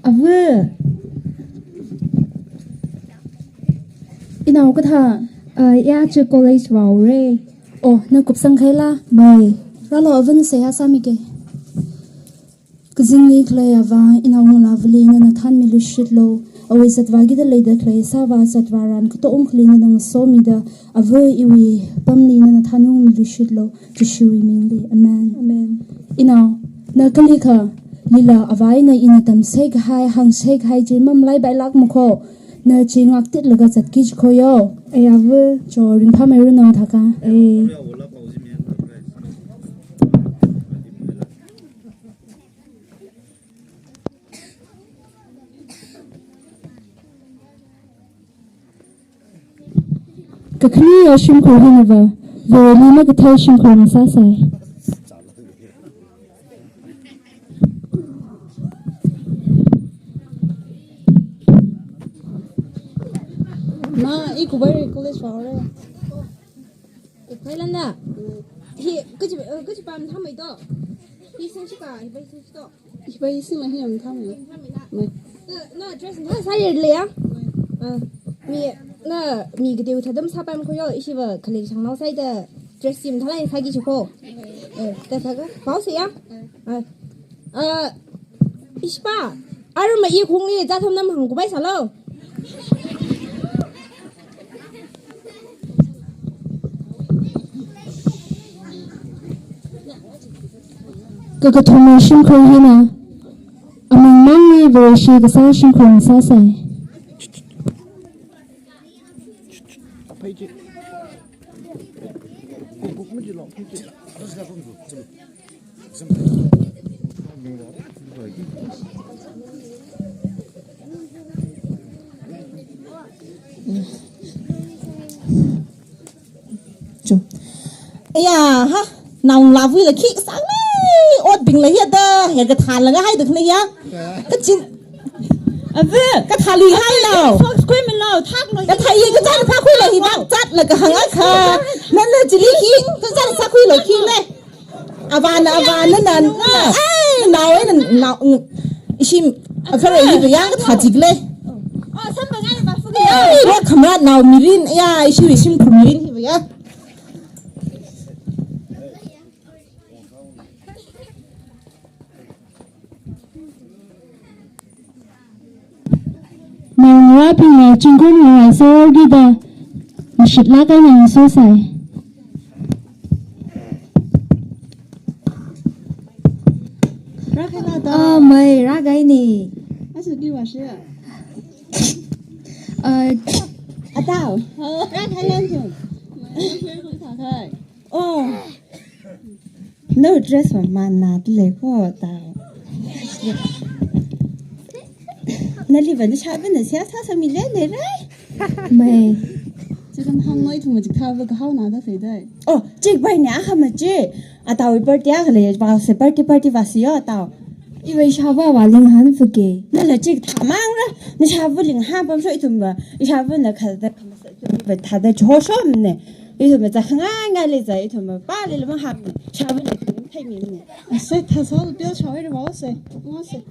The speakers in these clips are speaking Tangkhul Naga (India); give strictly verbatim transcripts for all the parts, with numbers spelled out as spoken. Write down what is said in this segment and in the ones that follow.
Ava. Inao kathā? Ah, ya chi college vāura. Oh, na kupsang khaila? Mei. Rālu, avana seihā sāmike. Kazingli khalei Avā, inao Ngalāvali nana thanmiluishitlu. Awui zatvā kida leida khalei sāvā zatvā ran katongali nana ngasomida, Ava, iwui pamli nana thanungmiluishitlu. Jishuwui mingli. Amen. Amen. Inao, na kalikha, lila avā eina ina tamsei kahai, hāngsei kahai chi mamalaipailākmako. Na chi ngaktitlaga zatki chiko yo. Ei, Ava. Cho, ringphāmeiranu thākha. Ei. Kakhane shimkhur hina va, Vareli makathei shimkhur ngasāsai. Ma, i Kubai college vāhaora. Kubai landa. Hi, kachi, kachi pam thamei to. Hi sing chika, hi bai sing chito. Hiva ishi mahi yam thamei. Mai. Na, na dress na sāyarle ya? Ah, mi, na mi kateo thāda masāpaimako yo, ishiva khalei shangnao sāida dress chi mathālāk eina sāki chiko. Eh, ta sāka. Pao se ya? Ah. Ah, ishipa. Arui mai i khongli zātham nam hāngkupai sālu. Kakathuma shimkhur hina, aming mangli Vareshi kasā shimkhur ngasāsai. Cho. Aya, ha, naung lavuila khi sānglei, otbingla hithāda, he kathālaga haida khalei ya. Kachin. Ava. Kathāli hailo. Socks khuimilu, thaklu. Kathā ye kachān sākhuilo hi bang zatlaga hāngakha. Nana chili hi, kachān sākhuilo khile. Avāna, avāna, nan. Ai, nao, ai, nan, nao. Ishi, afara hiva ya kathā chikle. Oh, sampa ngai ba fugi. Ai, ra khamrat nao mirin, ya, ishi, ishi mirin hiva ya. Naongarābingna zingkum ngarā sārida, mashitlāk eina ngasosai. Rākahaina da. Ah, mai, rākahaina. Asu di wa shi. Ah, atao. Rākahaina. Oh. No dress va mana tule ko ta. Nali va nashāvana seihā sāsāmile ne rai. Mai. Chikam hāngngai thuma chikathā va kahaona da sai dai. Oh, chikpai ne akha machi. Ataowui party akha lei, vāse party, party vāse yo atao. Iva ishāvā vāli ngahānfake. Nala chikathā mangra. Nashāvali ngahānpamsho ithumva. Ishāvana khada, khada chihosho mane. Ithumva zākhangai ngai lei za, ithumva pālila mahāng. Shāvana ithum theimine. Ase thāsā pio shāvai rāvāse. Ngase.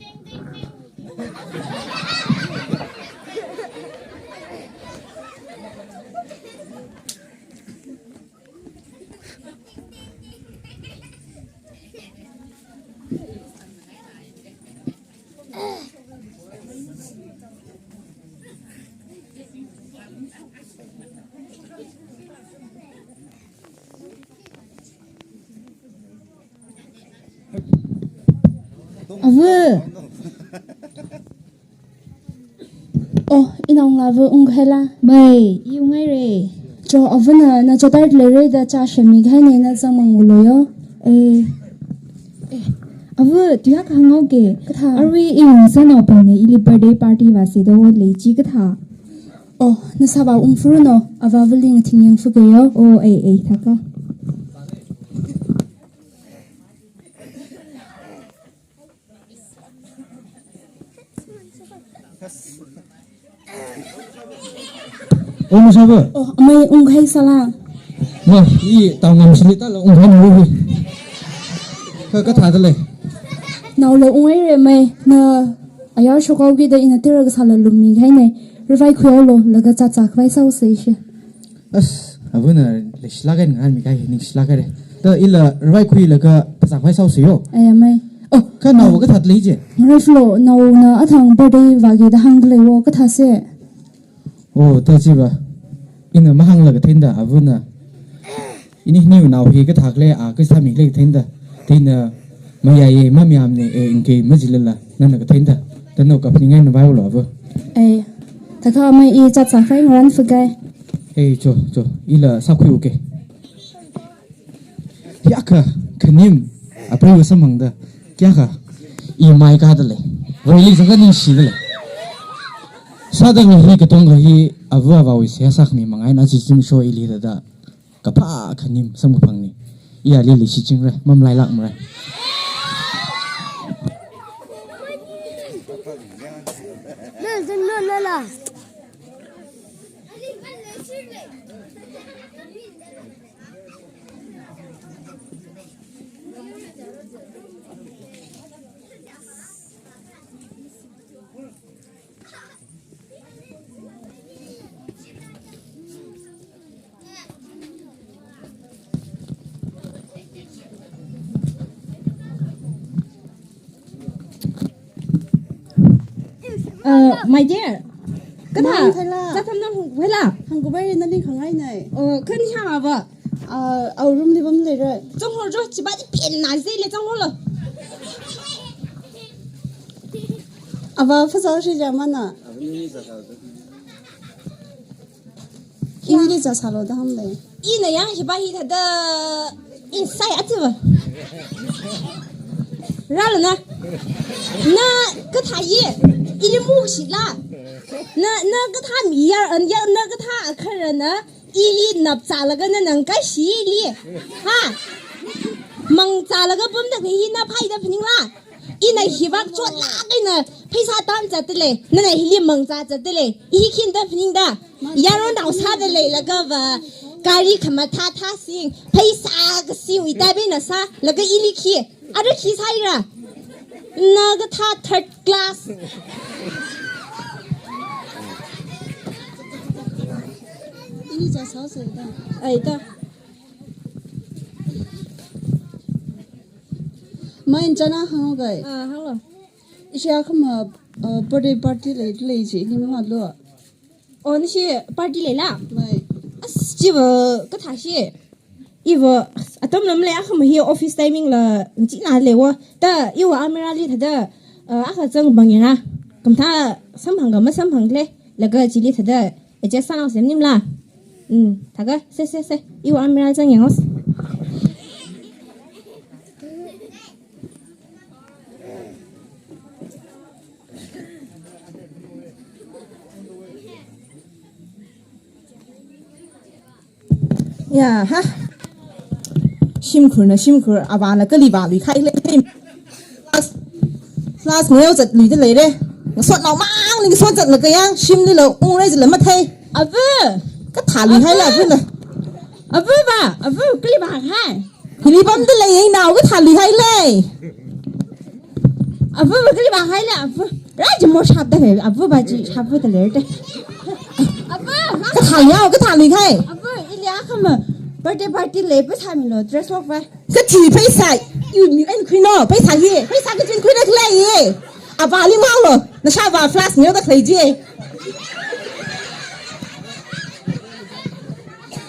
Ava. Oh, inao Ngalāva ungkhaila? Mai, i unghaira. Cho, avana na chotar leira da chā shemmi kahaina, na zangmang unglu yo. Eh. Eh, ava, tuya kahāng haoke. Kathā? Arui i ungsanao pāngna ili birthday party vāse da ot lei chi kathā. Oh, nashāvā ungfuranu, avāvali ngathing yangfuke yo. Oh, ei, ei, thākha. Oh, masāva? Oh, amei ungkahai sāla. Ma, i tao ngam sili tala ungkahai na wi. Ka, kathāda lei? Naola unghaira mei, na ayar shokhaoki da ina tira kasāla lummi kahaina. Ravai khuihaolu, laga chāchā khavai sāhaosa ishi. As, avana leishilāk eina ngahānmi kahai hi ningshilāk haira. Da ila ravai khuilaga phasā khavai sāhaosa yo. Aya mei. Oh, kha naova kathāda lei je? Ngareflo, naona athang birthday vāki da hāngda lei wo, kathāsa. Oh, da chiva. Ina mahāngla katheinda, avana. Ini hiniu nao hi kathā khalei, a, kasāmi khalei katheinda. Da ina mayāya, mamayāmana, e, inke majilala, nana katheinda. Da nao kaphaningngai na vaihaolu ava. E, thākha mei i chāchā khavai ngaran fukai. E, cho, cho, ila sākhuiuke. Hiyākha, khanim, apreiva samphangda, kayākha, i mai kada lei, Vareli zangkha ningshida lei. Sāda ngahi katonga hi, ava avāwui seihā sākhami manga eina aja zimiksho ili thāda, kaphā khanim samkaphangna. Iyali leishichingra, mamalailākmara. Uh, my dear, kathā, Mang thaila. Kathā nang hung, wela? Hangkubai nali khangai nai. Oh, khan hāngva? Uh, our room li pamleira. Zanghorjo, chiba di pin na zile zanghorlo. Ava phasā shi jamana. Hili chāsālo da hāngda lei. Ina yang hiba hi thāda insai ativa. Rālu na. Na kathā ye. Ili mushila. Na, na kathā miyar an ya, na kathā akharana. Ili napzālaga na nang kashi ili. Ha. Mangzālaga pamda hi na phaida phaningla. Ina hivak chotlāk eina pheisā tamzatda lei, nana hili mangzā zatda lei, i khinda phaningda, yaronao sāda leilaga va, gari khamathā thāsing, pheisā kasiwui tābena sālaga ili khi, ara khi sāira, na kathā third class. Ini chāsāsa da. Ai da. Main chana hānggai. Ah, hānglo. Ishi akhama, uh, birthday party lei, lei ji, ni mama lo. Oh, nashi party leila? Mai. As, chiva, kathā shi. Iva, atam lam lei akhama hi office timing la, china lei wo. Da, iwa almirah li thāda, uh, akha zang bang yana. Khamathā samphang kha masamphang lei. Laga chili thāda, adjust sānao semnim la. Hmm, thākha, se, se, se. Iwa almirah zang yangos. Ya, ha. Shimkhurna shimkhur, avāna kali vālui khai lei. Flask, flask ngayozatlui da leira. Ngasotnao mangli ngasot zatlaga yang, shimlila ungrai zila mathei. Ava! Kathālui haila, ava! Avana. Ava va, ava, kali vāhai. Hili pamda lei, nao kathālui hailei. Ava va kali vāhaila, ava. Raji mo shapda hai, ava va ji shapda lei te. Ava, kathālui hao, kathālui hai. Ava, ili akhama birthday party lei, pheisā milo, dress lok vai. Kathi pheisā, iwui mi eina khuino, pheisā hi, pheisā kachi eina khuida khalei hi. Avāli ngaolo, nashāvā flask ngayoda khalei ji.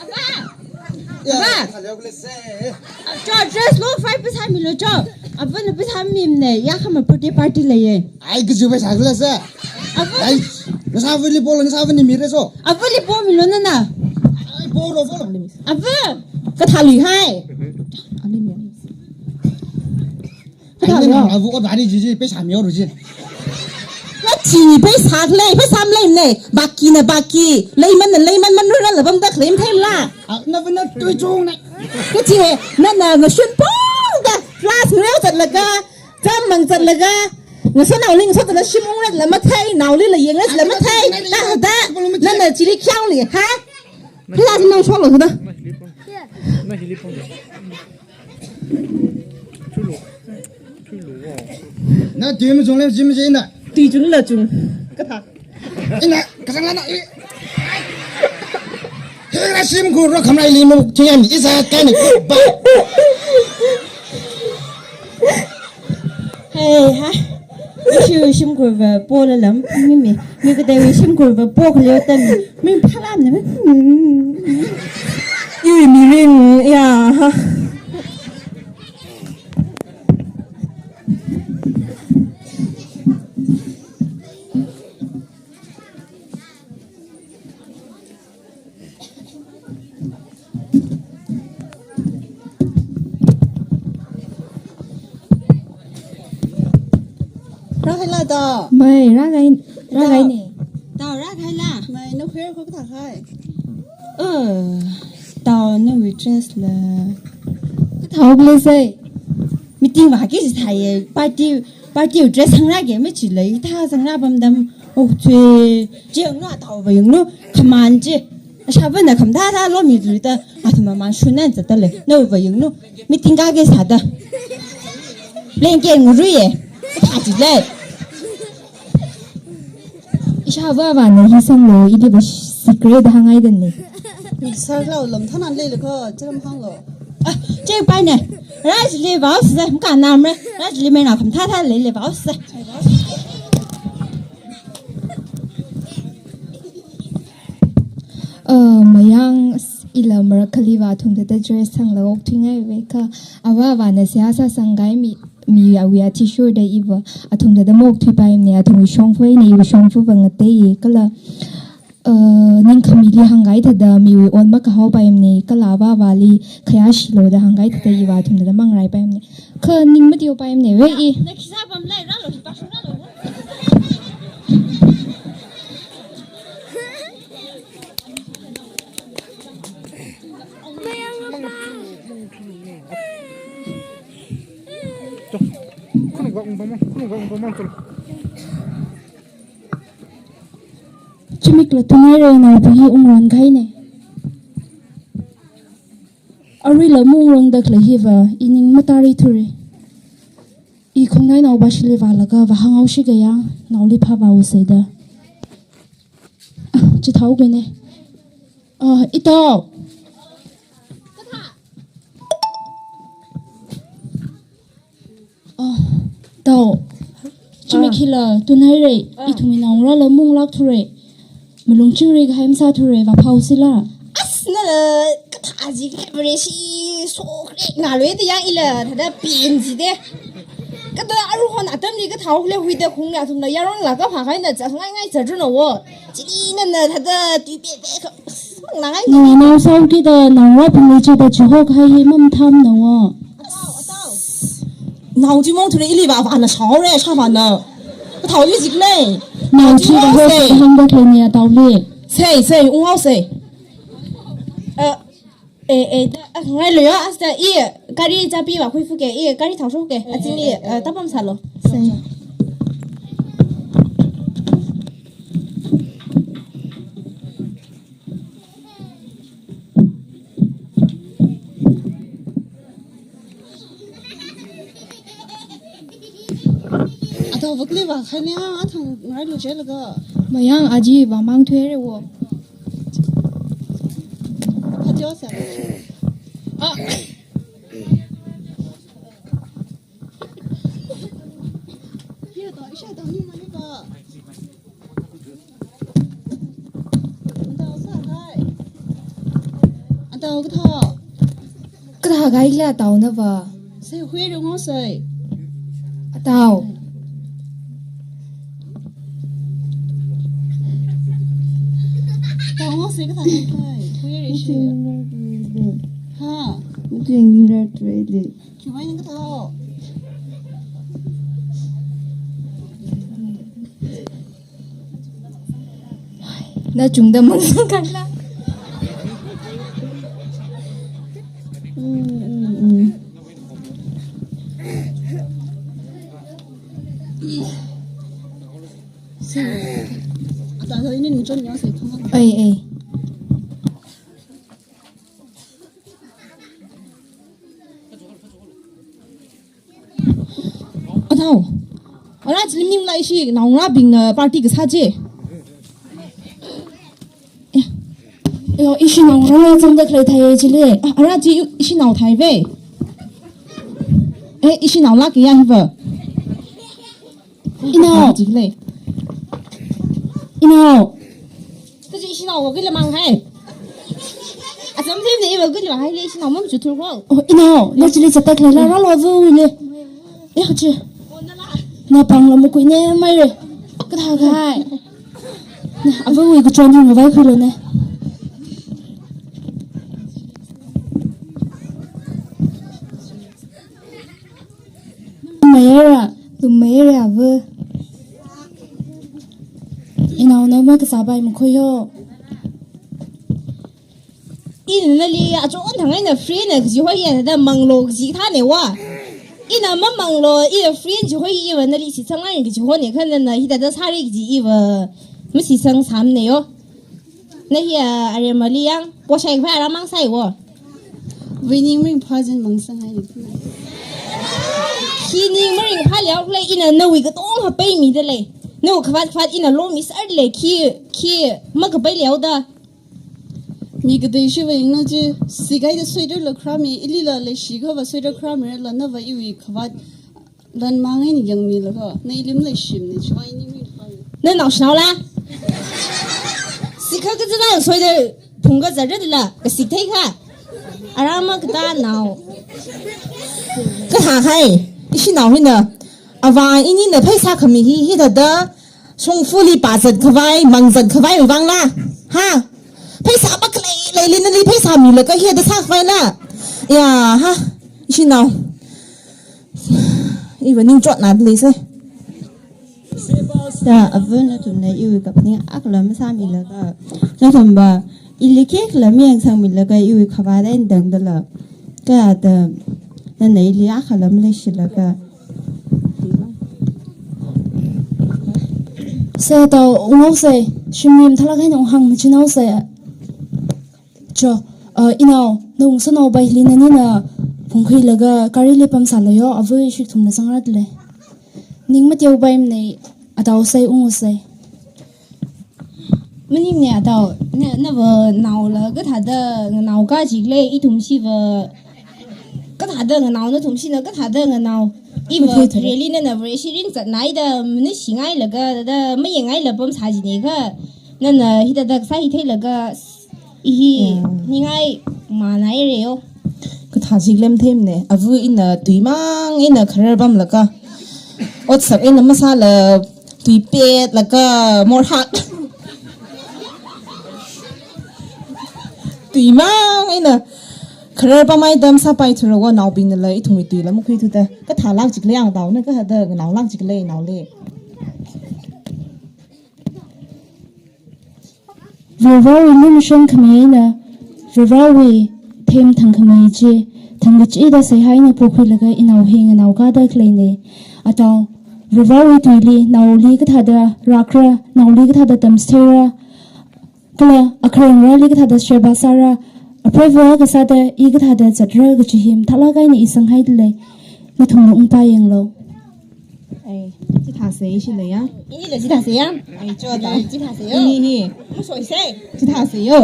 Ava! Ya, ava! Cho, dress lok vai pheisā milo cho. Avana pheisā mimana, yakhama birthday party leiya. Ai, kachi pheisā khala sa. Ava! Ai, nashāvāli polo, nashāvāli mira so. Avali pomilo nana. Ai, polo, polo. Ava! Kathālui hai. Avali mi. Ai, nana, ava ot vāri ji ji, pheisā mihaoru ji. Kathi pheisā khalei, pheisā maleimana, baki na baki, leimanna leiman, manrurala pamda khalei matheimala. Ah, na, na, tui chungna. Kathi, nana ngashun pongda, flask ngayozatlaga, zam mangzatlaga, Ngasā naoli ngasā tala shim ungra la mathei, naolila yangra la mathei. Ta ta. Nana chili kyaoli, ha? Kala nang shoklo da. Na tui machungle, shim shim na. Tui chungla chung. Kathā. Ina, kasang lana, i. Hila shimkhur ro khamrai li mo, tingyan, isa kani, ba. Hey, ha. Ishi shimkhurva pola lam, mi, mi, mi katei shimkhurva po khaleo tam, mi phalam ne, mi. Iwui mirin, ya, ha. Rākhaila Tao. Mei, rākahai, rākahaine. Tao rākhaila. Mei, nawui hair ko kathā khai? Uh, Tao nawui dress la. Kathā khalei sei. Meeting va kisi thāye, party, party dress hāngrāke, machila hithā zangrā pamda. Oh, tui, chi yanglu Taova yanglu, khaman chi. Ashāvāna khamathā thā lomi tui ta, athum mamān shunan zatdalei. Nawuiva yanglu, meeting kake sāda. Blanket ngaruiye. Thā chilei. Ishāvāvana hi sanglo, iliva secret hāngngaidane. Sāklau lam thanan leilakha, chiram hānglo. Ah, chepaine. Rajli vaose, mkanamre. Rajli mena khamathā thā leile vaose. Uh, Mayang, ila marakhaliva athum thāda dress sangla okthuingai veka. Avāvana seihā sāsangngai mi, miwui athishurda iva athum thāda maokthuipaimane, athumwui shongfa eina iwui shongfava ngateiye kala, uh, ningkhamili hāngngai thāda miwui ot makahaopaimane, kala avāvali khayā shiloda hāngngai thāda iva athum thāda mangraipaimane. Kha ning mateopaimane, ve i. Zimikla tunai rei naobu hi ungran kahaine. Aruila maungrangda khalei hiva, i ning matāri thura. I khongnainao bashili vālaga vāhānghao shikaya, naoli phāvāuse da. Ah, chithāhaokane. Ah, Itao. Ah, Tao. Zimik hila tunai rei, ah, ithumwui naongarāla maunglāk thura. Malung chingri kahai masāthura, vāphāhaosela. As, nala kathā ji khavare shi sokre ngalui da yang ila thāda pin jide. Kathā aruihon atamli kathā khalei huida khungna athumla yarongla kaphā kahaina zat ngaingai zatruna wo. Chili nana thāda tuipepe kha, as, mangngai. Nana saokida naongarābingli chida chihokahai hi mamathāmana wo. Nao chi maungthura, ili vāvāna shaore, shāvāna. Kathā wi jikne. Nao chi vāhok hāngda khaleine Ataoli. Sei, sei, unghaosei. Uh, eh, eh, da, ah, ngailu ya, asta, i, gari chabi vākhuifuke, i, gari thaoshoke, azingli, uh, tāpam sālo. Sei. Atao vākli vākhaine, athang ngailu jilaga. Mayang aji vāmang thuire wo. Phatio sa. Ah. Yo, to, isha to, ni mani ba. Atao sāhai. Atao kathā. Kathā kahaila Ataonava. Sei huirungo sei. Atao. Ataongo sei kathā kahai. Huiru shi. Ha. Muting rat rele. Khiwui eina kathā. Na chungda mangsang kala. Mm, mm, mm. Ai, ai. Atao. Ara chili maningla ishi naongarābingna party kasā chi. Eh. Yo, ishi naongarā zangda khalei thai chili. Ah, ara chi ishi nao thai ve. Eh, ishi naolāk ya hiva. Inao. Chi khalei. Inao. Kaji ishi nao kila mang hai. Asam thim ne iva kila hai le ishi nao mam chutur ko. Oh, inao. Na chili chatak le la ra lo vu le. Ya chi. Na pang la mu kui ne mai re. Kathā khai. Na avu kui kuchon thang vai khu lo ne. Mayara, lumayara avu. Inao na ma kasā bai makhuiyo. Ina nali achon thang eina free na kaji hoi ya da manglo kaji thā ne wa. Ina mamanglo, ina free ji hoi iva nali shitsang lai kaji ho ne kha nana hithāda sāra kaji iva mashitsang sam ne yo. Na hi a aremali yang, poshai khavai ara mang sai wo. Vei ning ringphā jin mang sang hai ni. Khi ning ringphā liao khalei ina nawui katonga paimida lei. Nao khavāt khavāt ina lomi sāda lei khi, khi makapai liao da. Mi kadei shiva yangna chi, sigaida sweater la kharāmi, ilila leishi khava sweater kharāmira la nava iwui khavāt lan mang eina yangmilaga, na ili maleishimana, chiwui ning ringphā. Na nao shanao la? Sikha kazana sweater phungka zarda la, kasik thei kha. Ara makatā nao. Kathā khai, ishi nao hina. Ava inina pheisā khami hi, hithāda, shongfali pāzat khavai, mangzat khavai vang la. Ha? Pheisā makhalei leili nali pheisā milaga hithāda sā khavai la. Ya, ha? Ishi nao. Iva ningchotna leisai. Ya, avu nathumna iwui kaphaning akhala masāmilaga. Nathumva, ili khikhala mayangsangmilaga iwui khavāt eina tangda la. Kathāda, nana ili akhala maleishilaga. Sir, tao, unghaosei, shimli mathālāk eina unghāng machinhaosei. Cho, uh, inao, na ungsanao bai hili nanina phungkhuilaga gari li pamsālu yo, avu ishi kathumla zangra da lei. Ning mateo bai manei, atao sai ungusei. Maningmana atao, na, nava naola kathāda nganao kaji khalei ithum shiva. Kathāda nganao nathum shina kathāda nganao. Iva Mathei thare. Really nana Vareshi ringzatnai da, manashingailaga da, mayangaila pamsā jine kha. Nana hithāda kasā hi theilaga, ihi, ya, ningai manai re yo. Kathā jiklam themne, avu ina tui mang eina kharar pamlaga. Otsak eina masāla tui petlaga morhak. Tui mang eina kharar pamai dam sāpai thura wo naobingnala ithumwui tuila makhuithuda. Kathālāk jikhala yang tao na kathāda naolāk jikhala naole. Varivarāwui lumashan khami eina, Varivarāwui themthang khami chi, thangkachida seihā eina pokhuilaga inao hi nganao kada khaleine. Atao, Varivarāwui tuili, naoli kathāda rākra, naoli kathāda tamchitheira, kala akharangrali kathāda sheba sāra, apreiva kasāda i kathāda zatra kaji hi mathālāk eina i sanghai da lei, nathumna ungpā yanglu. Ai, chithāsei ishi la ya. Inila chithāsei ya. Ai, cho da. Chithāsei yo. Ini hi. Masoisei. Chithāsei yo.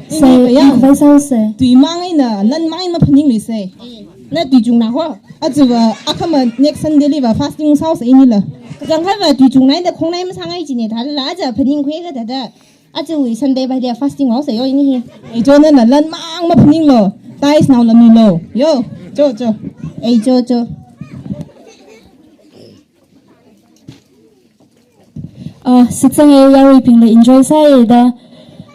Sai, ini ba ya. Khavai sāsei. Tui mang eina, lan mang eina maphaningluisei. Na tui chungna ho. Aja va, akhama next Sunday liva fasting sāsei inila. Kachangkhava tui chungnai da khongnai masāngai jine thālala, aja phaningkhui kathāda. Aja wi Sunday ba dia fasting haosei yo ini hi. Ai, cho nana lan mang maphaninglu. Tithes naola milu. Yo, cho, cho. Ai, cho, cho. Ah, shitsanga yaruibingla enjoy sāya da.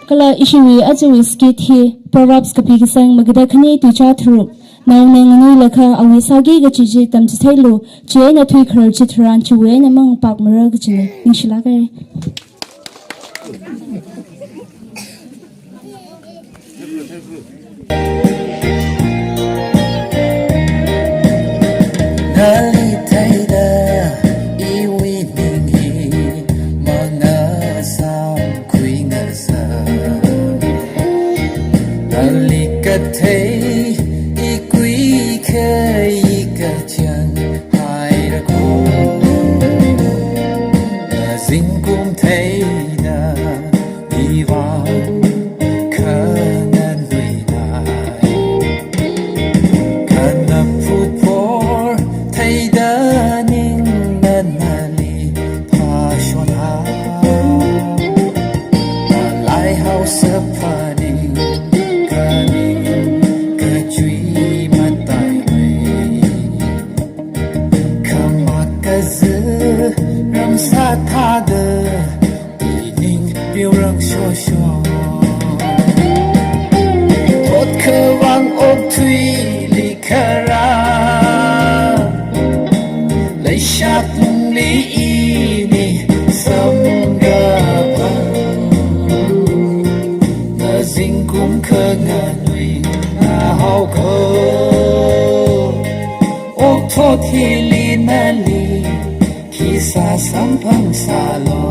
Kala ishiwui ajawui skit hi Proverbs kapi kasang magada khani tuicha tharuk. Naona nganuilakha awui sāki kachi chi tamchitheilu, chieina thuikharar chitharan chiwui eina mangpakmara kachine. Ningshilāka. Nali theida iwui ning hi, manga Zingkum theida iwui vang khanganui nai. Khanap phupor theida ningna nali phashon ha. Malai haosa phaning, khaning kachui mataimei. Khamak kazi ramsa thāda, ining piurang shosho. Thot khavang okthuili khara, leishat lungli ini samkaphang. Kazingkum khanganui nahao ko. Okthot hili nali khisā samphang sālo.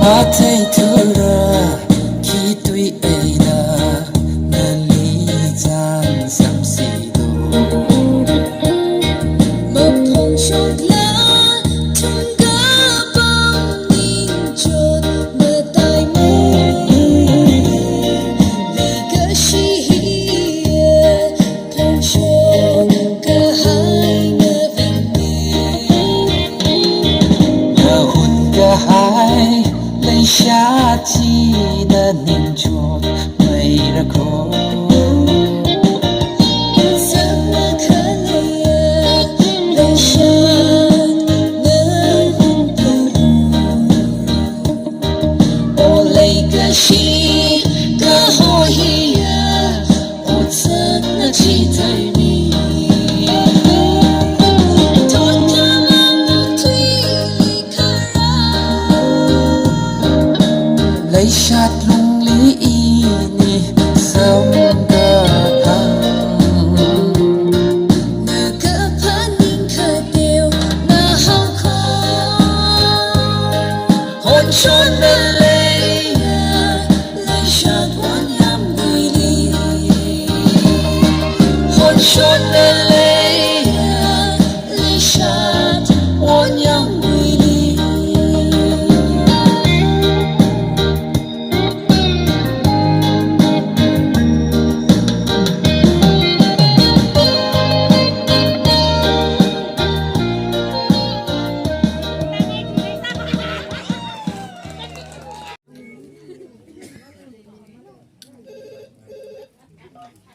Mathei thura khi tui eina nali zang samsido. Maphongshokla thungkapam ningchot mataimei. Leikashi hiya phongshok kahai mavingmei. Mahut kahai leishat china ningchot meira ko. Samakhaleya leishat nahun phalu. O leikashi kaho hiya, otsakna chithei mi. Thot khavang okthuili khara, leishat lungli ini samkaphang. Nakaphaning khateo nahao ko. Honshonna leiya, leishat wonyam guili. Honshonna leiya, leishat wonyam guili.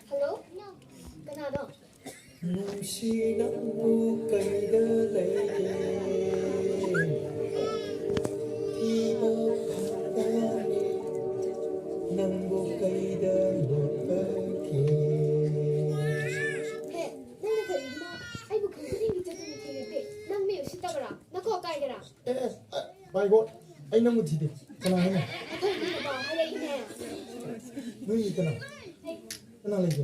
Hello? Kanano? Nungshi nangbu kaida leide. Thima phangdani nangbu kaida lupake. Hey, nana karina? Ai ko, ai nang muthi de. Kana hai na? Nui kana? Kana lagi?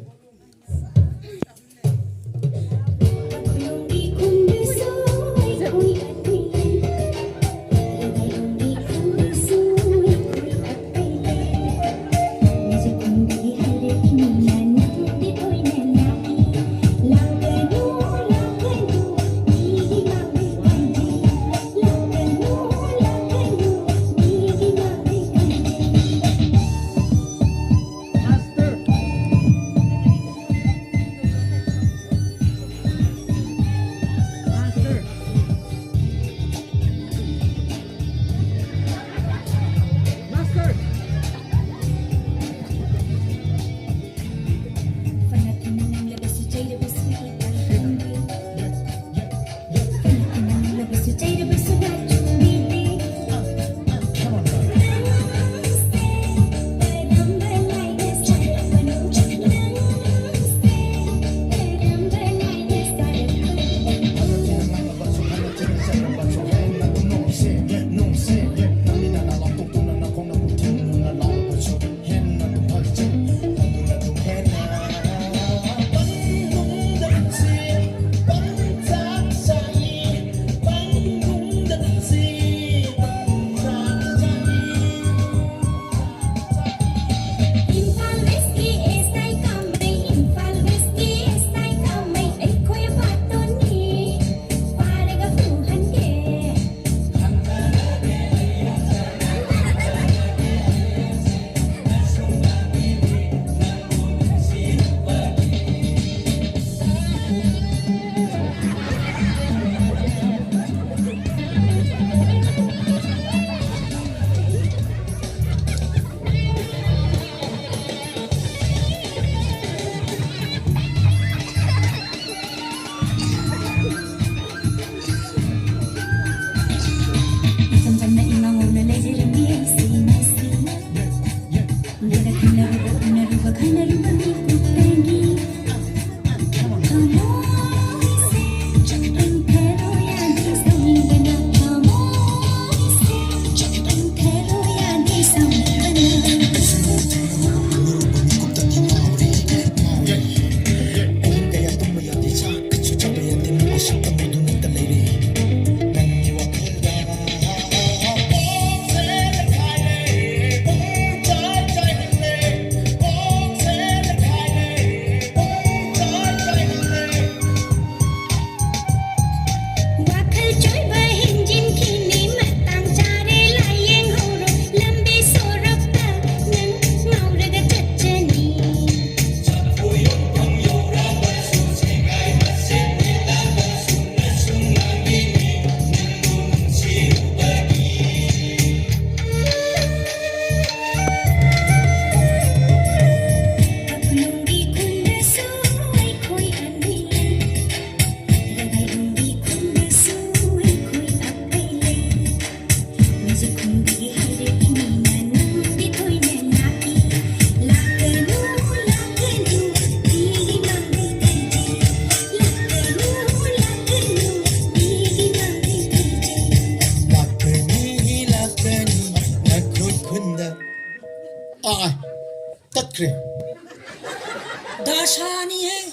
Ah, tatkre. Dashani hai.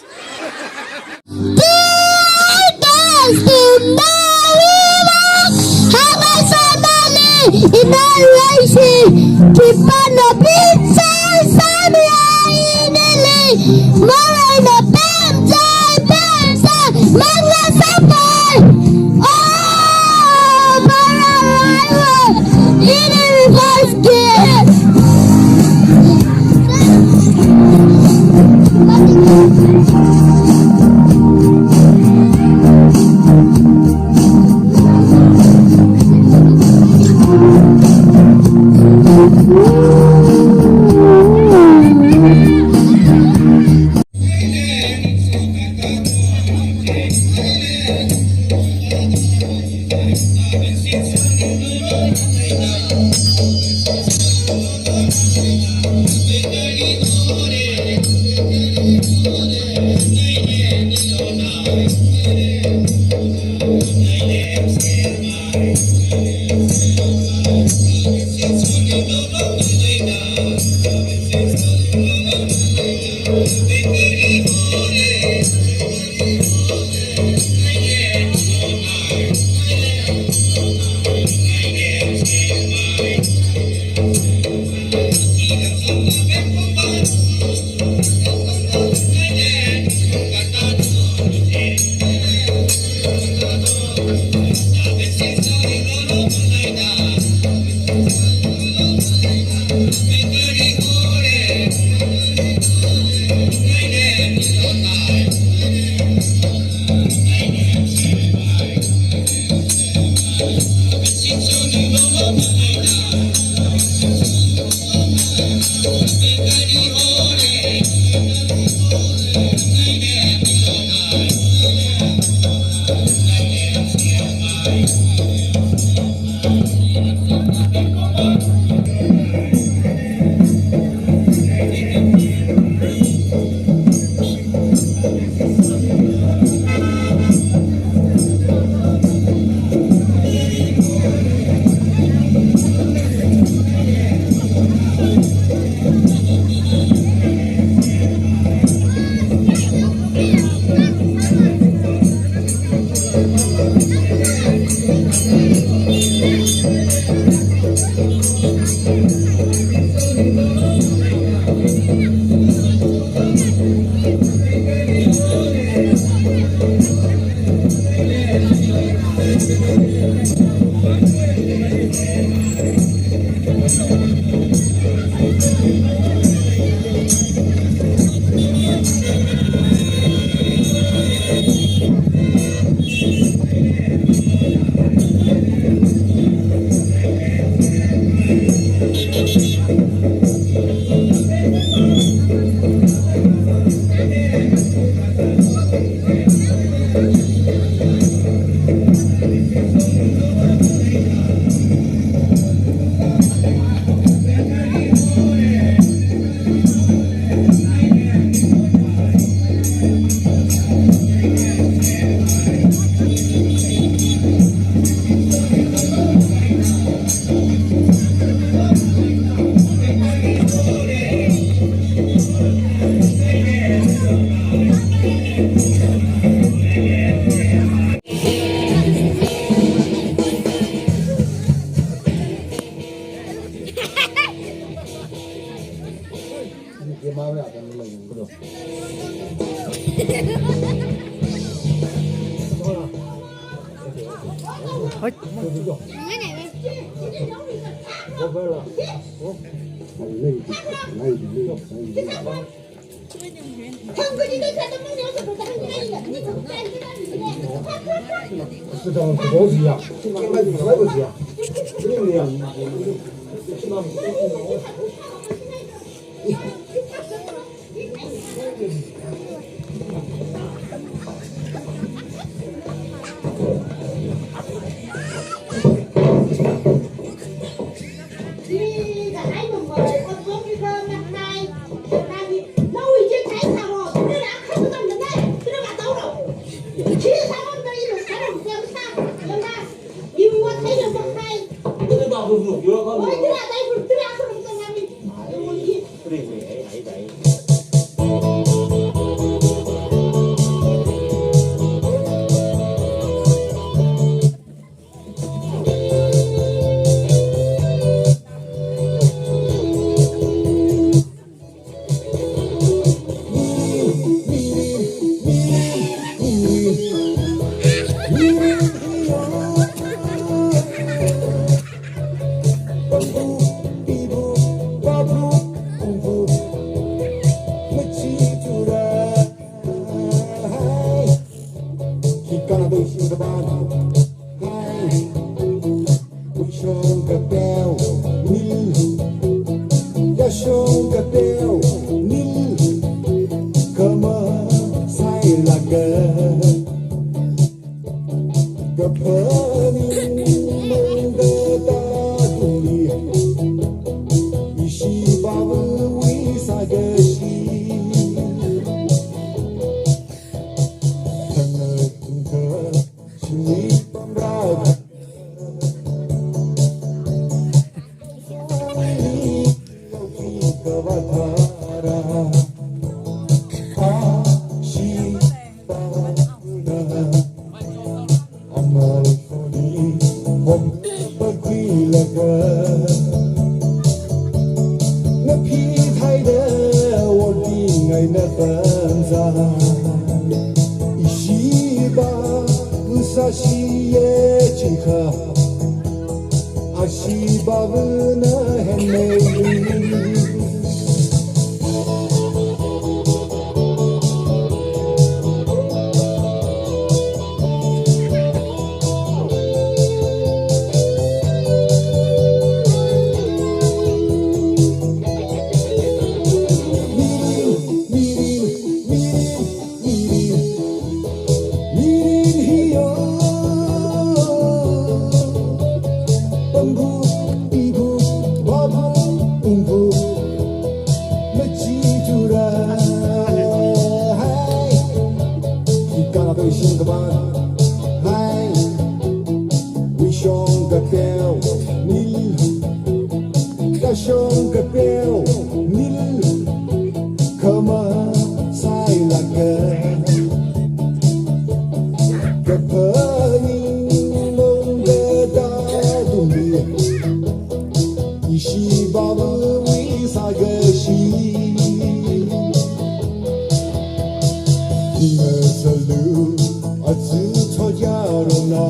Yarona,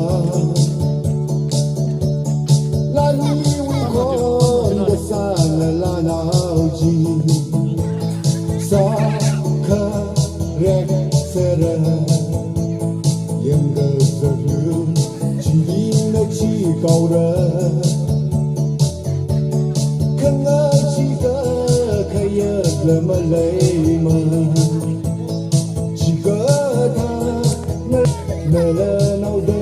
lani wui khon da sāla lanao chi. Sākharek sera, yangkazarlu, chilina chi kaora. Khangachee kakhayakla maleima. Chikathā na, nala naoda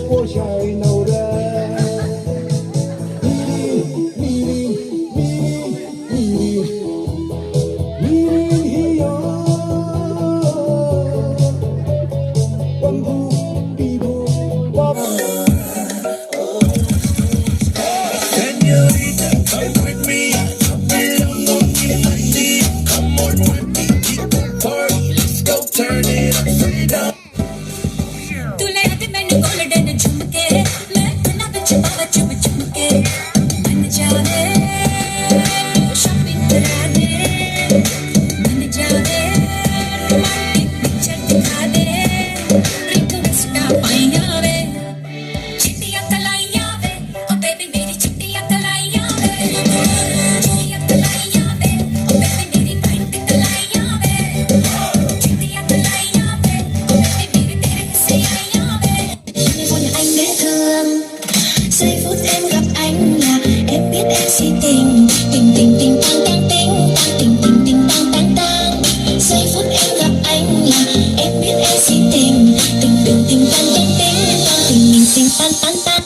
poshai naora. Miri, miri, miri, miri, miri hiya. Bambu, bibu, bam. Señorita, come with me. I belong on the I D. Come on with me, people party. Let's go turn it up, turn it up. तूने हाथ में गोल्डन झुमके, मैं ना बच पावा चुम चुम के। मन जावे shopping कराने, मन जावे romantic picture दिखा दे। Request आ पाया वे। चिट्टियाँ कलाइयाँ वे, ओ baby मेरी चिट्टियाँ कलाइयाँ वे। चिट्टियाँ कलाइयाँ वे, ओ baby मेरी tight कलाइयाँ वे। चिट्टियाँ कलाइयाँ वे, ओ baby मेरी तेरे से आइयाँ वे। Phone ai me thang, say food em rap ai la, em bit em si ting, ting ting ting tang tang ting, ting ting ting tang tang tang. Say food em rap ai la, em bit em si ting, ting ting ting tang tang ting, ting ting ting pan pan pan.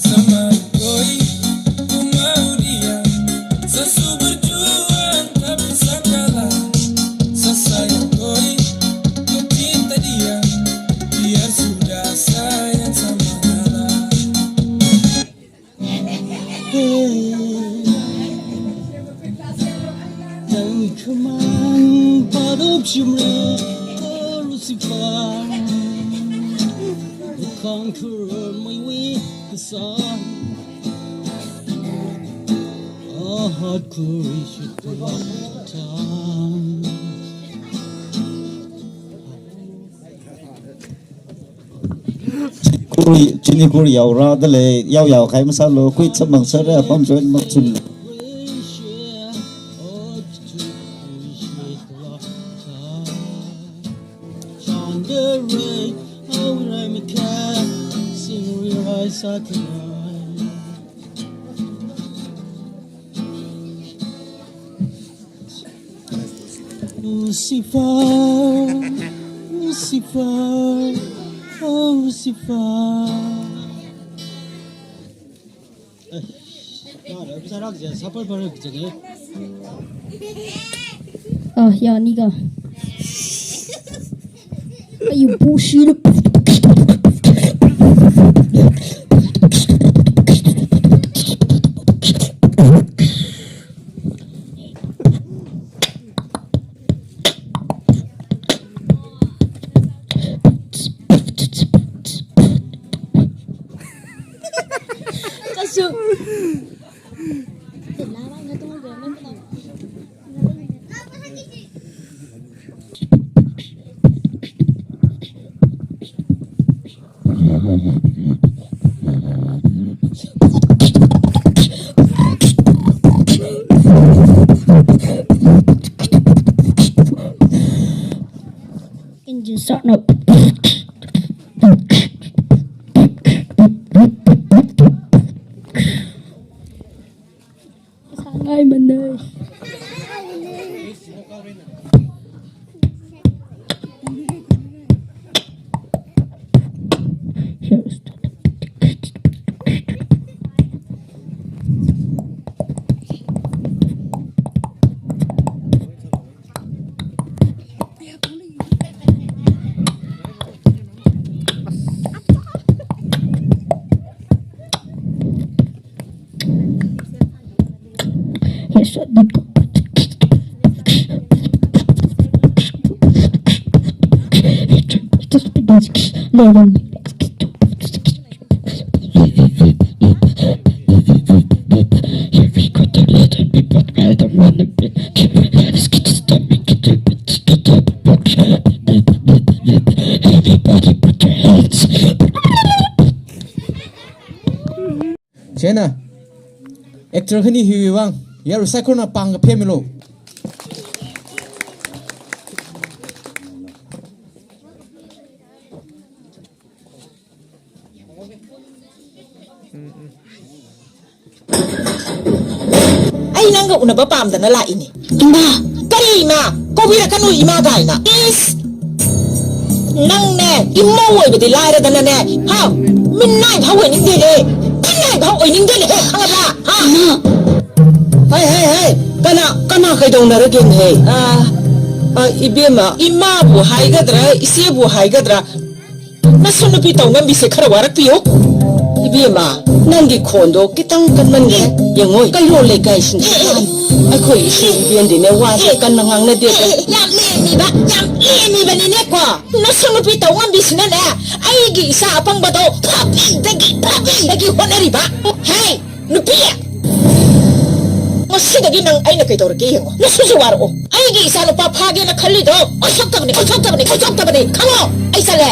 Sama koi, uma udia, sa super juan, tapi sakala, sa saya koi, ku cinta dia, biar sudah sayang sama Allah. Tangkhamang padop shimra, Lucifer. Conqueror my way, the sun. A heart courage should be time. Kuri, chini kuri yaora da lei, yao yao khai masālu, kui chamang sāra, pam join mak chun. Lucifer, Lucifer, oh Lucifer. Eh, ah, ya, niga. Ayu, bullshit. Kasu. Engine start now. Sangai mana. Ena, actor khani hiwui vang, yaru saikorana pāng kaphemilu. Ai nang kha unaba pamda nala ini. Ima, kari ima, kobira kanu ima kaina. Is. Nang ne, imao oibadi laira dana ne. Ha, minai phao oiningde le. Minai phao oiningde le. Khangabla. Ha. Ima. Hai, hai, hai. Kana, kana khaidong na ragin hai. Ah, ah, ibema. Imabu haigadra, isebu haigadra. Nasonupi Taungambise khara warakpiyo. Ibema, nanggi khon do kitang kanman ne. Yangoi, kairo leikai shin. Ai khoi ishi iben dine wa se kan ngangnade. Yam lemiba, yam lemiba nine ko. Nasonupi Taungambisina ne. Aigi isa apangba do. Phabi dagi, phabi dagi honariba. Hey! Nupi! Ngasidagi nang eina kaitoraki yango. Nasusu waro. Aigi isa nupā phāgena khalli do. Oshok tabani, oshok tabani, oshok tabani. Khango, ai sale.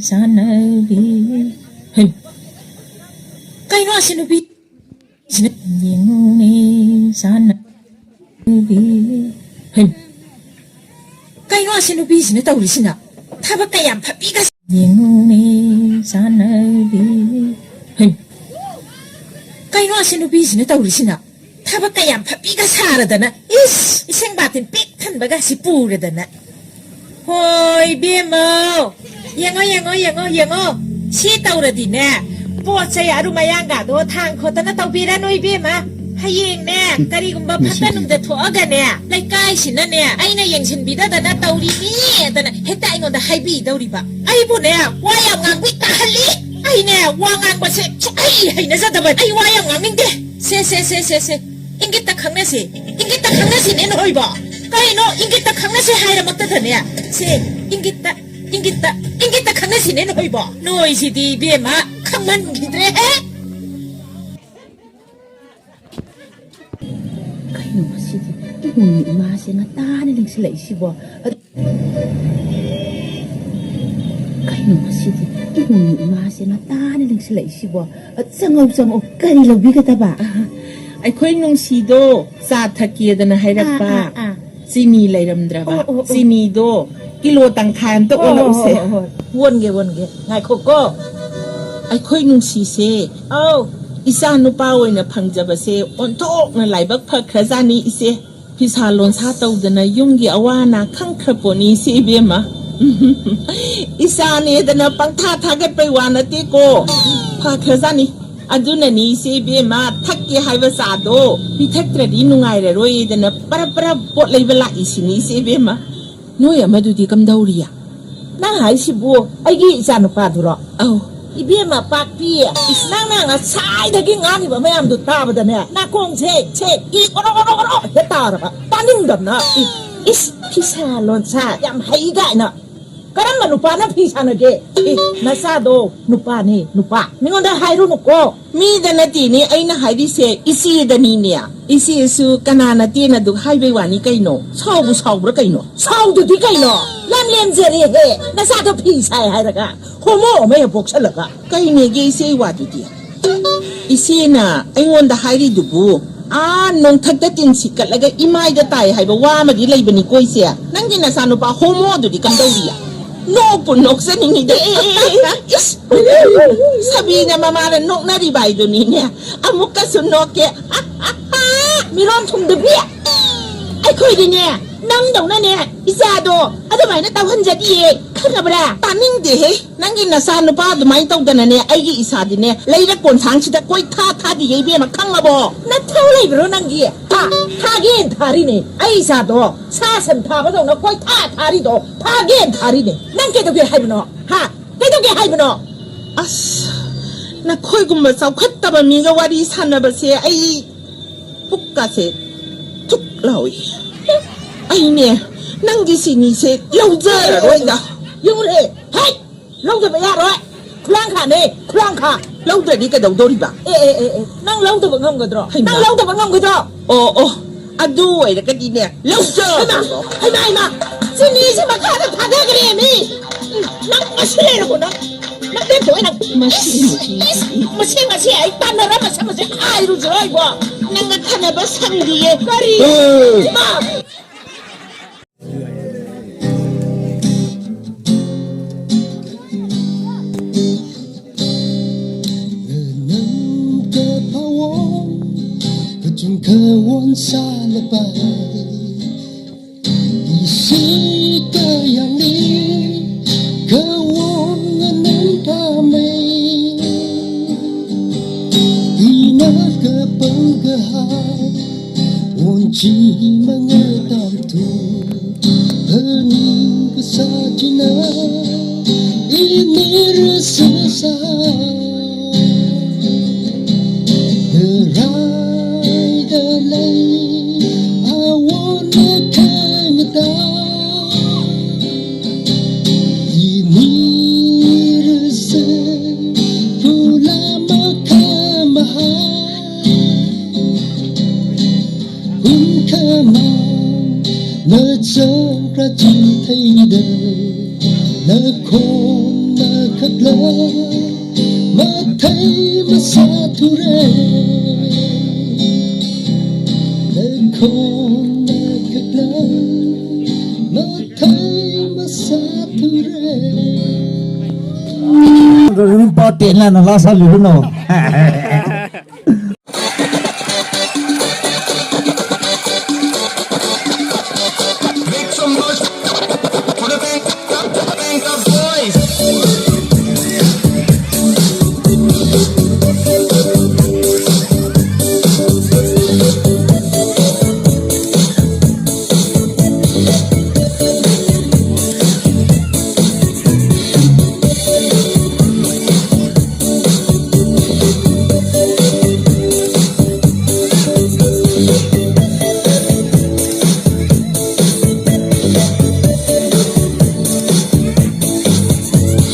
Sanabi. Hey. Kaino sanabi. Sina yengone sana. Hen. Kaino sina bi sina tauri sina. Thaba kayam phabi ka yengone sana bi. Hen. Kaino sina bi sina tauri sina. Thaba kayam phabi ka sara dana. Is, iseng batin pik than baga si pura dana. Hoi, bemo. Yango, yango, yango, yango. Si taura dine. Pochai aru mayang ga do thang kho tana taubira noi bema. Hayeng ne, karigumba phatanungda thoga ne. Leikai sina ne. Aina yengsin bida dana tauri ni. Dana heta aingonda haibi dauriba. Aibu ne, wa yam ngangbi tahali. Ai ne, wa ngangbase, chu ai, haina zadaba. Ai wa yam ngangningde. Se, se, se, se, se. Ingita khangnase. Ingita khangnase ne nohoiba. Kaino, ingita khangnase haira makta thane. Se, ingita, ingita, ingita khangnase ne nohoiba. Noi sidi bema, khangman gidre he. Kaino sidi, ibungni imase ngatana lingsilai sibo. Kaino sidi, ibungni imase ngatana lingsilai sibo. Zangao, zangao, kari laubikataba. Aikhoi nungsido, sā thakki dana hairapa. Ah, ah, ah. Chini leiramdraba. Oh, oh, oh. Chini do, kilo tangkhai amta ola use. Oh, oh, oh, oh. Wonge, wonge. Ngaikho ko. Aikhoi nungsise. Au. Isa nupā oina phangjabase, onthokna laibak phakra zani ise. Phisa lonsā taudana yunggi awana khangkhra poni si bema. Isa ne dana pangtha thagat pai wana te ko. Phakra zani. Aduna ni si bema thakki haiba sādo. Pithaktradi nungairaroi dana para para pot leiba la isini si bema. Noi amadudi kamdauriya. Nang haisibu, aigi ichanupā duro. Au. Ibema pakpi. Is nang nang asaidagi nganiba mayamdu tabadane. Nakong che, che, i oro, oro, oro, he taraba. Taningdamna. I, is phisa lonsā, yam haigaina. Karamma nupāna phisa nage. I, nasādo, nupāne, nupā. Mingonda hairunu ko. Midana tini aina haidise, isidani ne. Isisu kanana tina duk haibai wani kaino. Saobu saobra kaino. Saodudi kaino. Lam lemjeri he. Nasāda phisai hairaga. Homo maya boksalaga. Kaine ge ise wadudi. Isina, aingonda hairidubu. A, nongthakta tinsi katlaga imaida tai haiba wa madi leibani koise. Nanggi nasānupā homo dudi kamdauriya. Nokpu noksaningida. Is. Sabina mamala noknaribai dunine. Amukkasu nokke. Miron thumda bi. Aikhoidine. Nangdaunane. Isado. Adumaina tauhanjadiye. Khangabra. Taningde he. Nanggi nasānupā dumai taudana ne. Aigi isādine. Leira konsang sida koi tha tha diye bema khangabo. Nathao leibro nanggi. Tha. Thagen tharine. Ai isādo. Sāsan thaba dauna koi tha tharido. Thagen tharine. Nang kaido ge haibano. Ha. Kaido ge haibano. As, nakhoigumba chaokhattaba miga wari sānabase ai pukkase thuklawi. Aine, nanggi sinise laujararoida. Yungre, hai! Laujaba yaroi. Khulangkhane, khulangkha. Laudradi kadaudauriba. Eh, eh, eh, eh. Nang laudaba ngamgadro. Haima. Nang laudaba ngamgadro. Oh, oh. Adu oirakadine. Lauja. Haima, haima, haima. Sinise makhada phada kare mi. Nang masi leira ko nang. Nang te doi nang. Masi, is, masi, is, masi, masi, ai, tanara masi, masi, ai, ru zero, ai, bo. Nang ngathanaba sangdiye. Kari. Hey. Ma. Nganam kaphā won, kachungkha won sālapai. Ishi kayāngli, kawon nganam pamei. Ina kapangkahai, won chi mangatamthu. Phaning kasā china, ini rasa sā. Raida lei, awon makhangda. Ini rasa, kula makhamahai. Kum khamang, nachang rachithei da, nakhon nakhatla, mathei masāthure. Nakhon nakhatla, mathei masāthure. Rimpa tenla nala sālu no. Make some noise for the bank, the bank of boys.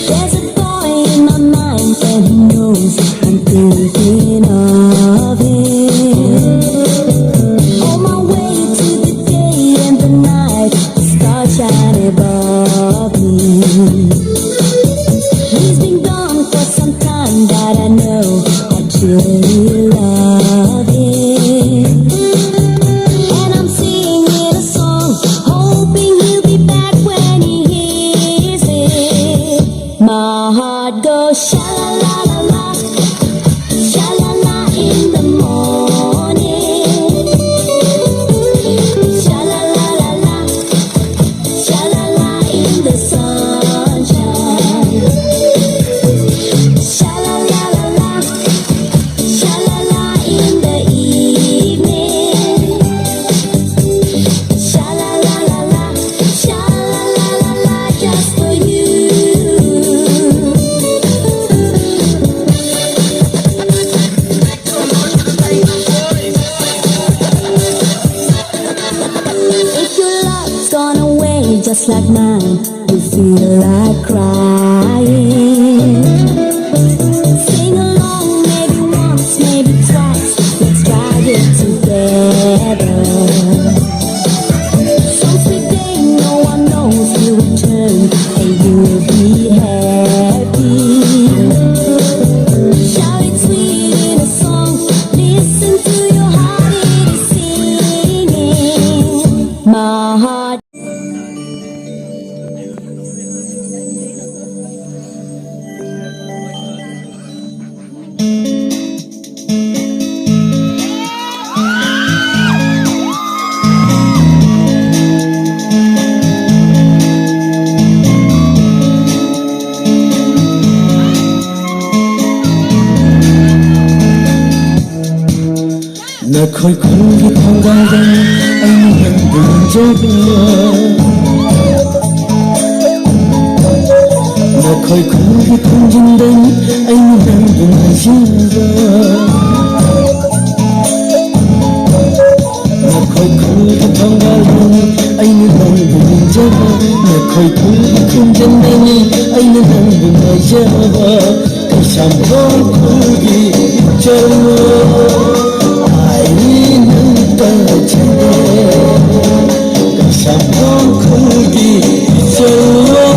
There's a boy in my mind and he knows I'm thinking of him. On my way to the day and the night, the stars shine above me. He's been gone for some time, but I know I truly love him. And I'm singing a song, hoping he'll be back when he hears it. My heart goes sha la la la la, sha la la in the morning. Sha la la la la, sha la la in the sunshine. Sha la la la la, sha la la in the evening. Sha la la la la, sha la la la la, just for you. If your love's gone away just like mine, you feel like crying. Sing along, maybe once, maybe twice. Let's try it together. Some sweet day, no one knows, you return and you'll be happy. Shout it sweet in a song, listen to your heart, it is singing. My heart. Nakhoi khurgi thanggalda, eina nangbu nganjaba. Nakhoi khurgi thangchinda, eina nangbu ngaishaba. Nakhoi khurgi thanggalda, eina nangbu nganjaba. Nakhoi khurgi thangchinda, eina nangbu ngaishaba. Kasham rong khurgi chalo, aini nang tachine. Kasham rong khurgi chalo,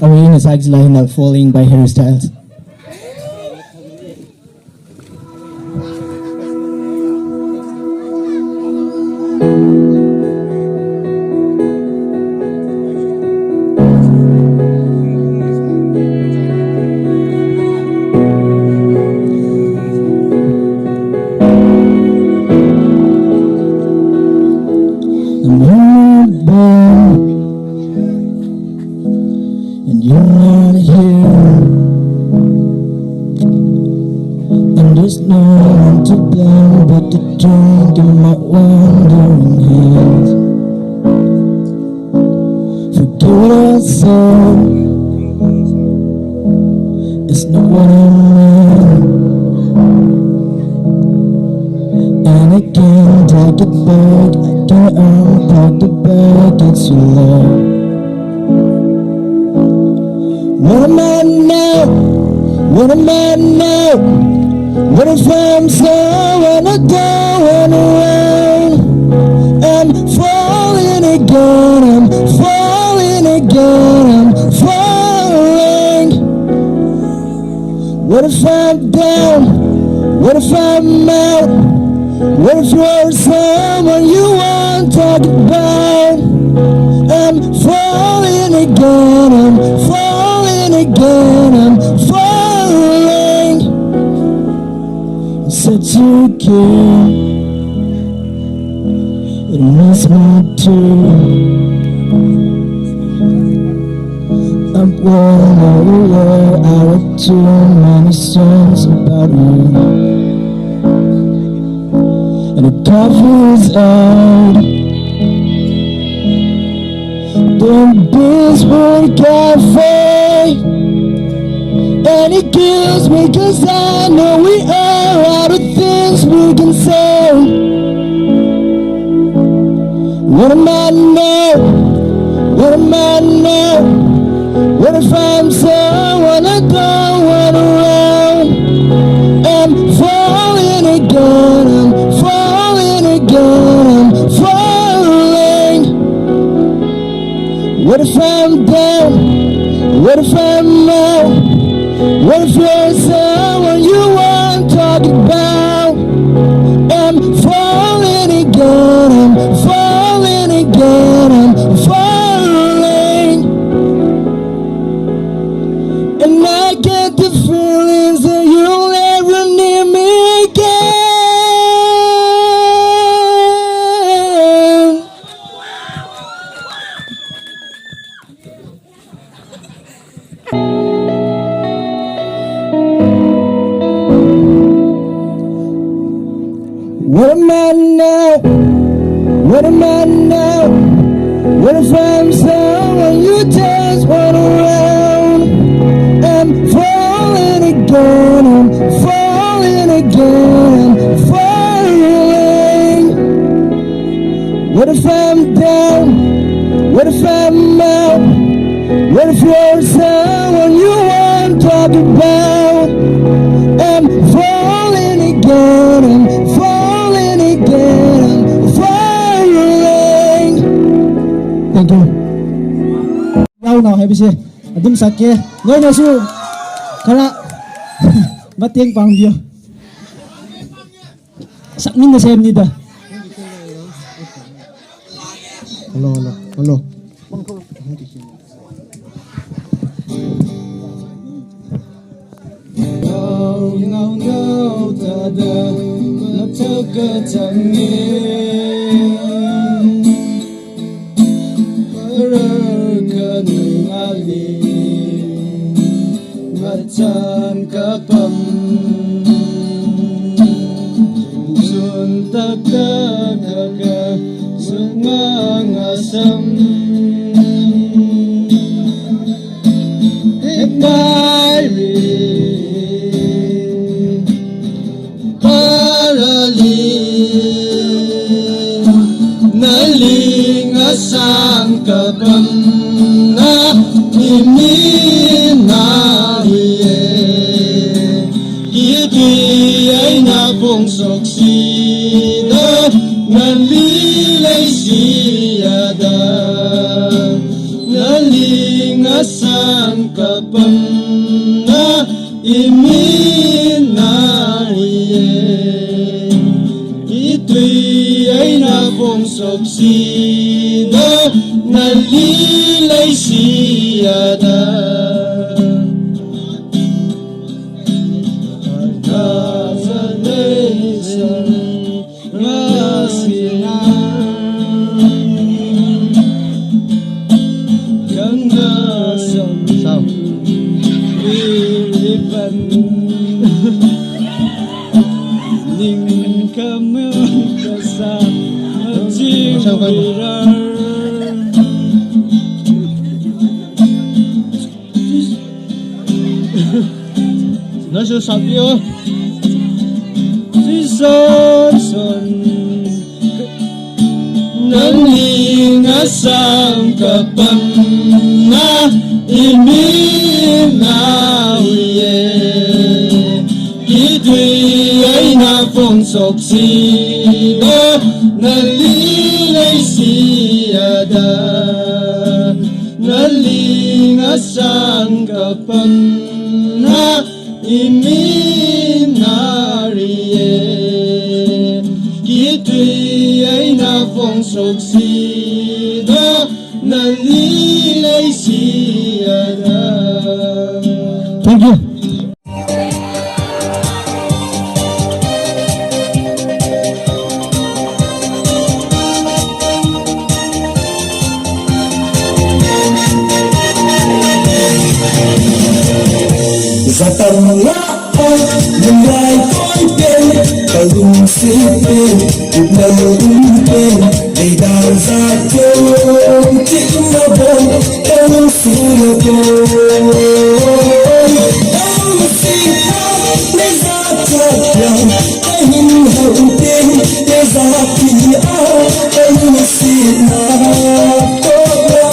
Arena side line of Falling by Harry Styles. And you're not here. And there's no one to blame but the drink in my wandering hands. Forgive what I said. It's not what I meant. And I can't take it back. I can't unpack the bag. It's your love. What am I now? What am I now? What if I'm someone I don't want around? I'm falling again, I'm falling again, I'm falling. What if I'm down? What if I'm out? What if you're someone you won't talk about? I'm falling again, I'm falling again, I'm falling. Such a care. It must not do. I'm blown away. I wrote too many songs about you. And the coffee's out. Then this whole cafe. And it kills me 'cause I know we are out of things we can say. What am I now? What am I now? What if I'm someone I don't want around? I'm falling again, I'm falling again, I'm falling. What if I'm down? What if I'm out? What if you're someone you won't talk about? I'm falling again, I'm falling again, I'm falling. And I get the feelings that you'll never need me again. What am I now? What am I now? What if I'm someone you just want around? I'm falling again, I'm falling again, I'm falling. What if I'm down? What if I'm out? What if you're someone you won't talk about? I'm falling again, I'm falling again, I'm falling. Thank you. Yaonao haibise, adum sāke, noinasu khara mateng pāngbiyo. Sākminda semnida. Hello, hello, hello. Sunganga sam. Hekmairi parali, nali ngasang kapamna iminaiye. Kitui eina phongshok sida, nali leishiya da. Nali ngasang kapamna iminaiye. Kitui eina phongshok sida, nali leishiya da. Nasi sabi o. Sison son. Nali ngasang kapamna iminaiye. Kitui eina phongshok sida, nali leishiya da. Nali ngasang kapamna iminaiye. Kitui eina phongshok sida, nali leishiya da. Thank you. Zatam la a, nunglai koi pen, kalung si pen, upnal um pen, leidar zato, tikna bon, kalung si la bon. Kalung si a, ne zat zat yang, kahin hau pen, ne zat pi a, kalung si na, to la.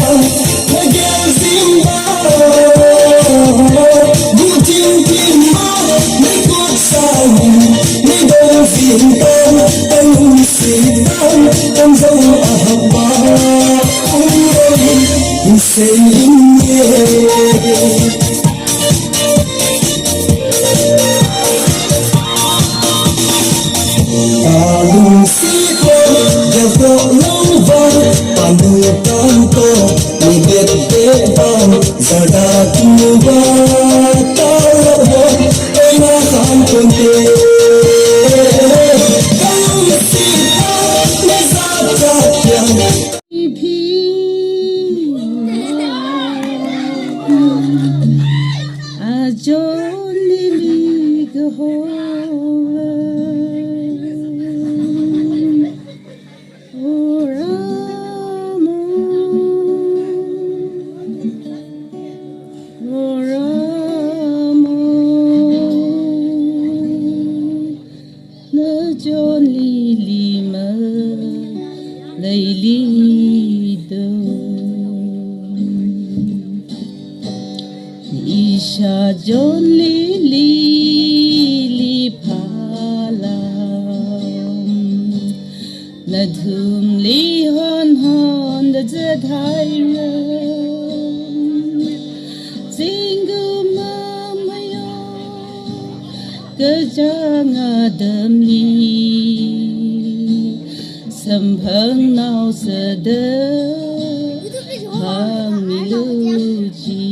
Na chonli lima leili do. Isha chonli lili phalam. Nathumli hon hon da zathai ro. Zingkum mamayo. Kachāng atamli samphang nao sada hāngmilu chi.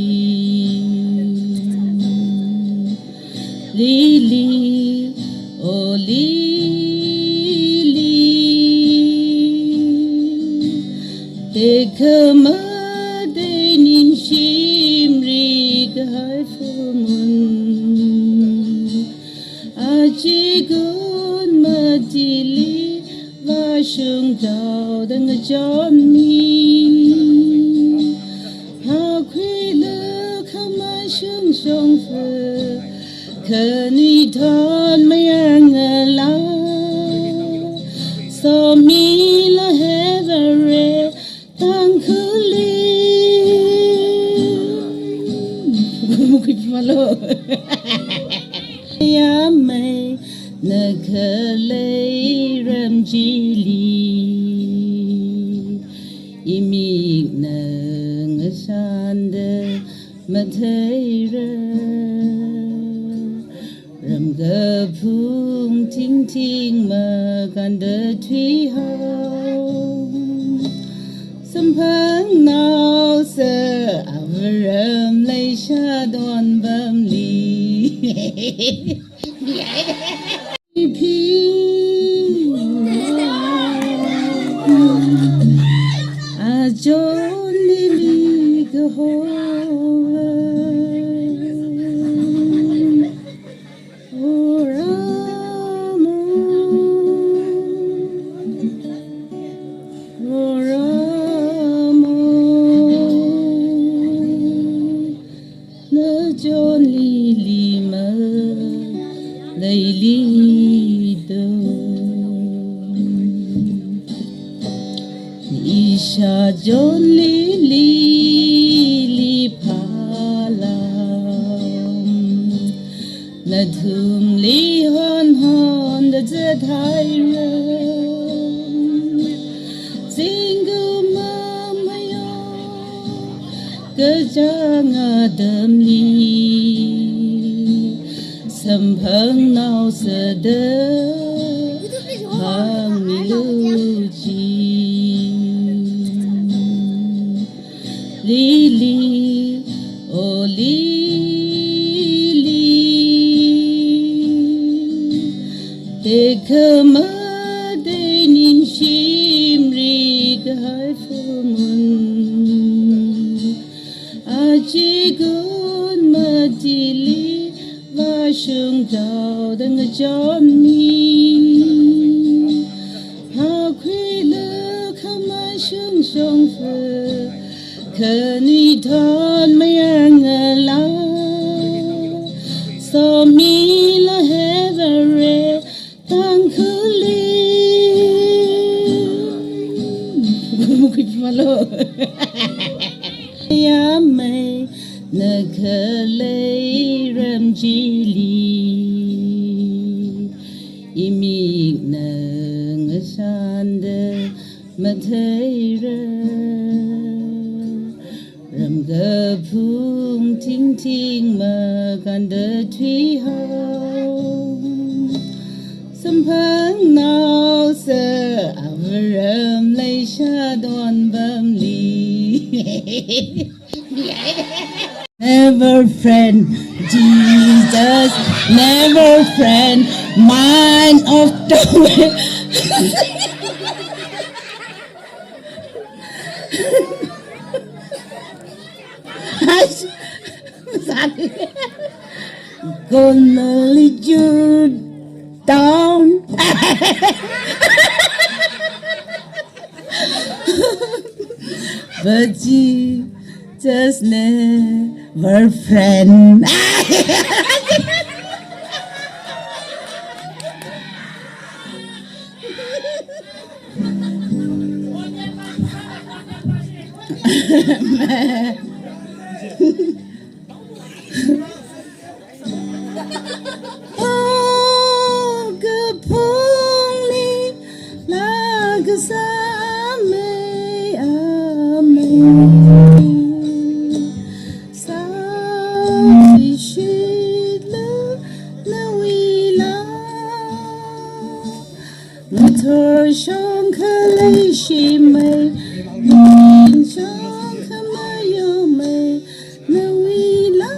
Lili, o lili, tekhamatei ningshimri kahai fumun. Achigun matili vash Shungtao dang chonmi, hakhuilu khamashung shongfa, khanuithot mayarngalu, somila hevare, Tangkhulli. Mukut malo. Yamei, na khalei ram chili, imikna ngasanda matheira. Ramkaphung tingting makānda thuihao, samphangnaosa avaram leisha donbamli. Phi achon lili kaho. Oramo, oramo, nachon lili maleili do. Isha chon lili li phalam, nathumli honhonda zathaira. Zingkum mamayo kachāng atamli, samphangnaosada hāngmilu chi. Lili, o lili, tekhamatei ningshimli kahai fumun, achikun matili vāshungtao dang chonmi, hakhuilu khamashung shongfa, khanuithot mayarngalu, somila hevare, Tangkhulli. Mukut malo. Yamei, na khalei ram chili, imikna ngasanda matheira. Ramkaphung tingting makānda thuihao, samphangnaosa avaram leisha donbamli. Never friend, Jesus, never friend, mind of the way. Sorry. Gonna lead you down. But Jesus never friend. O kaphungli lākasā amei, amei. Sāshitlu nawuila. Ngathor shongkha leishimei, shongkha mayomei, nawuila,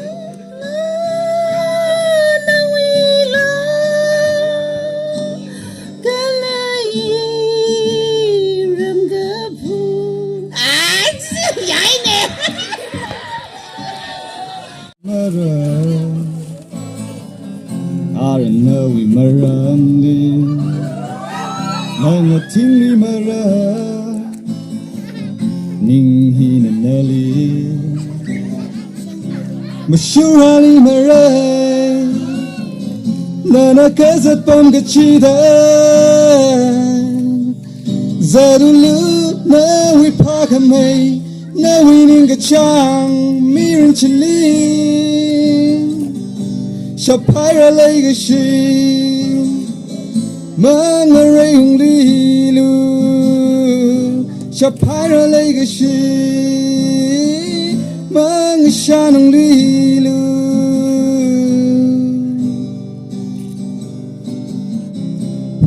nawuila, kala i ramkaphung. Ah, yaine. Maram, ara nawui maramli, nana thingli ma Ning hina nali mashurali marai, nana kazat pam kachida. Zatulu nawui phākhamei, nawui ningkachāng mirin chili. Shaphaira leikashi mangarei unglilu. Shaphaira leikashi mangashan unglilu.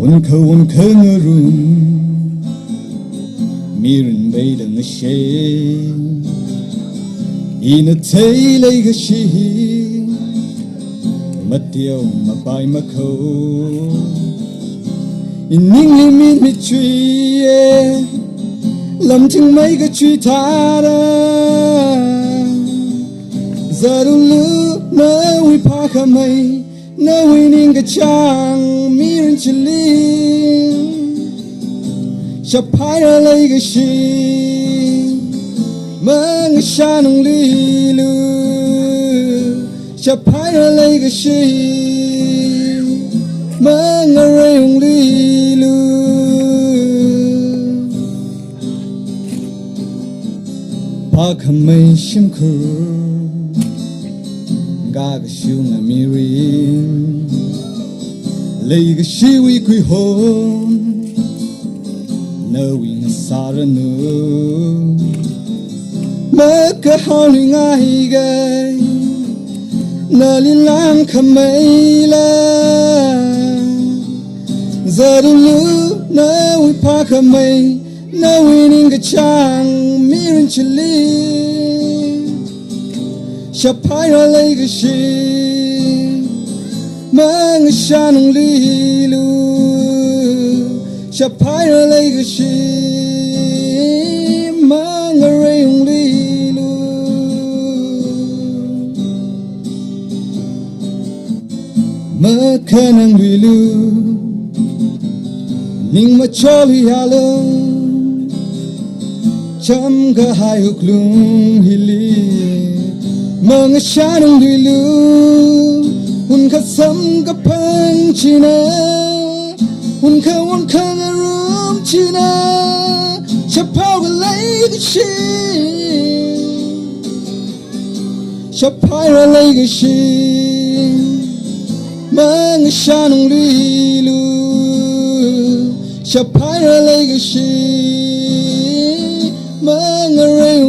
Unkha unkha ngarum mirin beida ngashe, ina thei leikashi hi mateo mapai makho. Iningli mit mitchui e, lamching mai kachui thāda. Zatulu nawui phākhamei, nawui ningkachāng mirin chili. Shaphaira leikashi mangashan unglilu. Shaphaira leikashi mangarei unglilu. Phākhamei shimkhur kakashunga mirin, leikashiwui kuihon nawui ngasāranu. Makahaoning aigai nali langkhameila. Zatulu nawui phākhamei, nawui ningkachāng mirin chili. Shaphaira leikashi mangashan unglilu. Shaphaira leikashi mangarei unglilu. Makhanangluilu, ning macholu yalu, cham kahai wuklung hili. Mangashan unglilu, unkha samkaphang china, unkha unkha ngarum china, shaphao leikashi. Shaphaira leikashi mangashan unglilu. Shaphaira leikashi mangarei